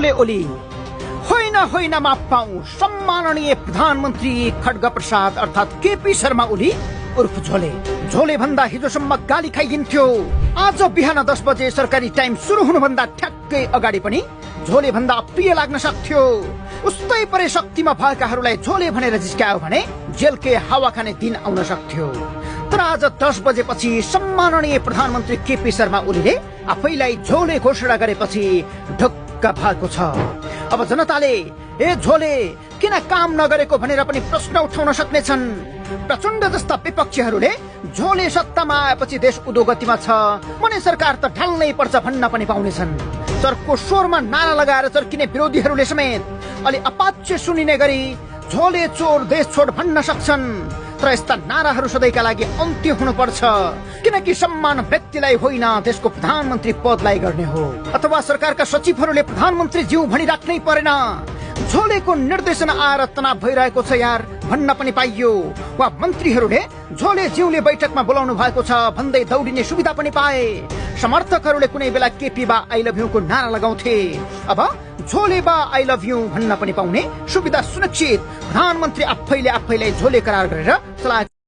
ओली होइन होइन माफ पाऊँ सम्माननीय प्रधानमन्त्री खड्ग प्रसाद अर्थात् केपी शर्मा ओली उर्फ झोले। झोले भन्दा हिजोसम्म गाली खाइदिन्थ्यो। आज बिहान 10 बजे सरकारी टाइम सुरु हुनुभन्दा ठ्याक्कै अगाडि पनि झोले भन्दा अप्रिय लाग्न सक्थ्यो। उस्तै परे शक्तिमा भएकाहरूलाई झोले भनेर जिस्कायो भने जेलकै हावा खाने दिन आउन सक्थ्यो। तर आज 10 बजेपछि सम्माननीय प्रधानमन्त्री केपी शर्मा ओलीले आफैलाई झोले घोषणा गरेपछि ढुक्क भएको छ। अब जनताले ए झोले किन काम नगरेको भनेर पनि प्रश्न उठाउन सक्नेछन्। प्रचण्ड जस्ता विपक्षीहरूले झोले सत्तामा आएपछि देश उद्योगतिमा छ भने सरकार त ढल्नै पर्छ भन्न पनि पाउनेछन्। चर्को स्वरमा नारा लगाएर चर्किने विरोधीहरूले समेत अलि अपाच्य सुनिने गरी झोले चोर देश छोड भन्न सक्छन्। तर यस्ता नाराहरू सधैँका लागि अन्त्य हुनुपर्छ, किनकि सम्मान व्यक्तिलाई होइन देशको प्रधानमन्त्री पदलाई गर्ने हो। अथवा सरकारका सचिवहरूले प्रधानमन्त्री ज्यू भनिराख्नै परेन। झोलेको निर्देशन आएर तनाव भइरहेको छ यार भन्न पनि पाइयो। वा मन्त्रीहरूले झोले ज्यूले बैठकमा बोलाउनु भएको छ भन्दै दौडिने सुविधा पनि पाए। समर्थकहरूले कुनै बेला केपी बा आई लभ यू को नारा लगाउँथे। अब झोले बा आई लभ यू भन्न पनि पाउने सुविधा सुनिश्चित प्रधानमन्त्री आफैले आफैलाई झोले करार गरेर चलाएको